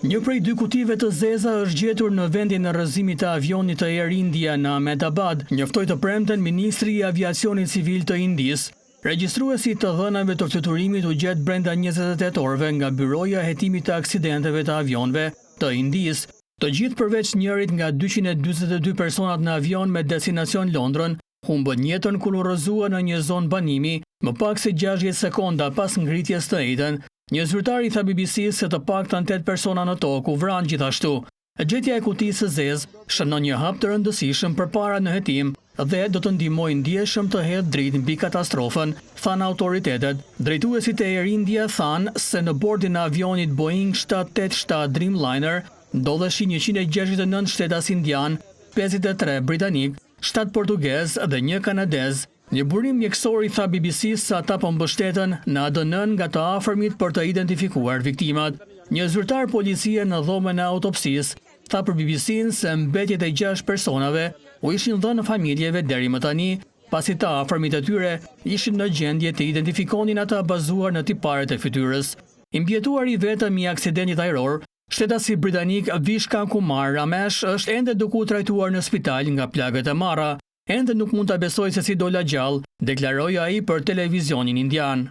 Një prej dy kutive të zeza është gjetur në vendin e rrëzimit të avionit të Air India në Ahmedabad, njoftoi të premten ministri i Aviacionit Civil të Indisë. Regjistruesi i të dhënave të fluturimit u gjet brenda 28 orëve nga Byroja e Hetimit të Aksidenteve të Avionëve të Indisë. Të gjithë përveç njërit nga 242 personat në avion me destinacion Londrën, humbën jetën kur u rrëzua në një zonë banimi më pak se 60 sekonda pas ngritjes të enjten. Një zyrtar i tha BBC se të paktën 8 persona në tokë u vranë gjithashtu. Gjetja e kutisë së zezë shënon një hap të rëndësishëm përpara në hetim dhe do të ndihmojë ndjeshëm të hedhë dritë mbi katastrofën, thanë autoritetet. Drejtuesit e Air India thanë se në bordin e avionit Boeing 787 Dreamliner ndodheshin 169 shtetas indian, 53 britanik, 7 portugez dhe një kanadez. Një burim mjekësor i tha BBC se ata po mbështeten në ADN nga të afërmit për të identifikuar viktimat. Një zyrtar policie në dhomën e autopsisë tha për BBC-n se mbetjet e 6 personave u ishin dhënë familjeve deri më tani, pasi të afërmit e tyre ishin në gjendje të identifikonin ata bazuar në tiparet e fytyrës. I mbijetuari vetëm i aksidentit ajror, shtetasi britanik Vishka Kumar Ramesh është ende duke u trajtuar në spital nga plagët e marra. Ende nuk mund ta besoj se si dola gjallë, deklaroi ai për televizionin indian.